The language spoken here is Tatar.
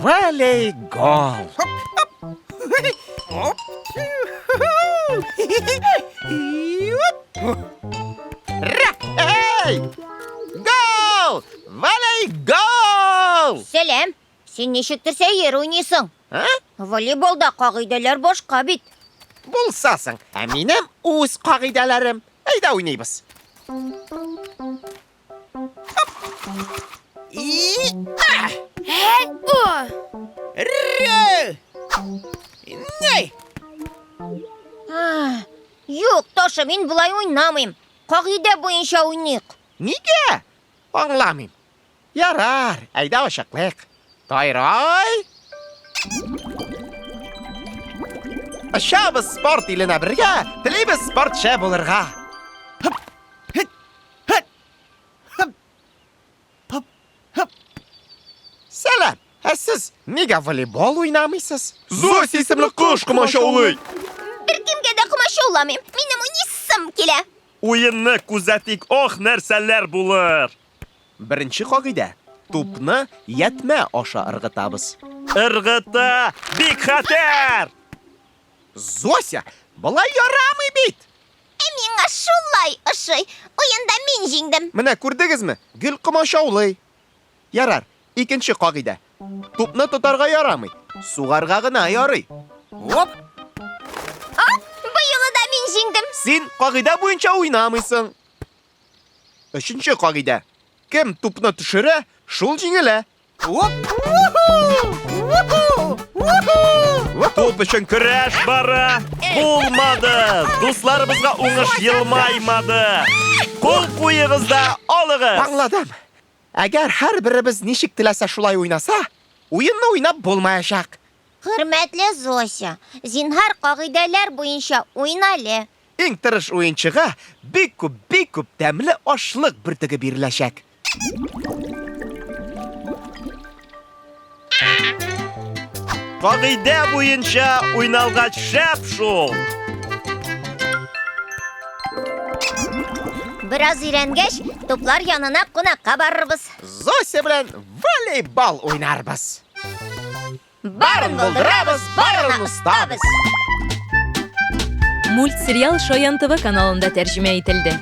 Волейгол! Эй! Гол! Волейгол! Сәлам! Син ничектер сәер уйныйсың. А? Волейболда кагыйдәләр башка бит. Булса соң, ә минем үз кагыйдәләрем. Әйдә уйныйбыз. И, а! О! Р! Ней! А, Юк, Тоша, мин болай уйнамыйм. Кагыйдә буенча уйныйк. Нигә? Аңламыйм. Ярар, әйдә ачыклыйк. Тайрай! Очабыз спорт иленә бергә, телибез спортчы булырга. Сәлам! Ә сез нигә волейбол уйнамыйсыз? Зося исемле кош комачаулый. Беркемгә дә комачауламыйм. Минем уйныйсым килә. Уенны күзәтик, ох, нәрсәләр булыр! Беренче кагыйдә, тупны ятьмә аша ыргытабыз. Ыргыта! Бик хәтәр! Зося, болай ярамый бит! Ә миңа шулай ошый. Уенда мин җиңдем. Менә күрдегезме, гел комачаулый. Ярар, икенче кагыйдә. Тупны тотарга ярамый, сугарга гына ярый. Оп! Оп, бу юлы да мин җиңдем. Син кагыйдә буенча уйнамыйсың. Өченче кагыйдә. Кем тупны төшерә, шул җиңелә. Оп! Уху! Уху! Уху! Туп өчен көрәш бара. Булмады. Дусларыбызга уңыш елмаймады. Кул куегыз да алыгыз. Аңладым. Әгәр һәрберебез ничек теләсә шулай уйнаса, уенны уйнап булмаячак. Хөрмәтле Зося, зинһар кагыйдәләр буенча уйна әле. Иң тырыш уенчыга бик күп, бик күп тәмле ашлык бөртеге биреләчәк. Кагыйдә буенча уйналгач шәп шул. Бераз өйрәнгәч, туплар янына кунакка барырбыз. Зося белән волейбол уйнарбыз. Барын булдырабыз, барына остабыз. Мультсериал Шаян ТВ каналында тәрҗемә ителде.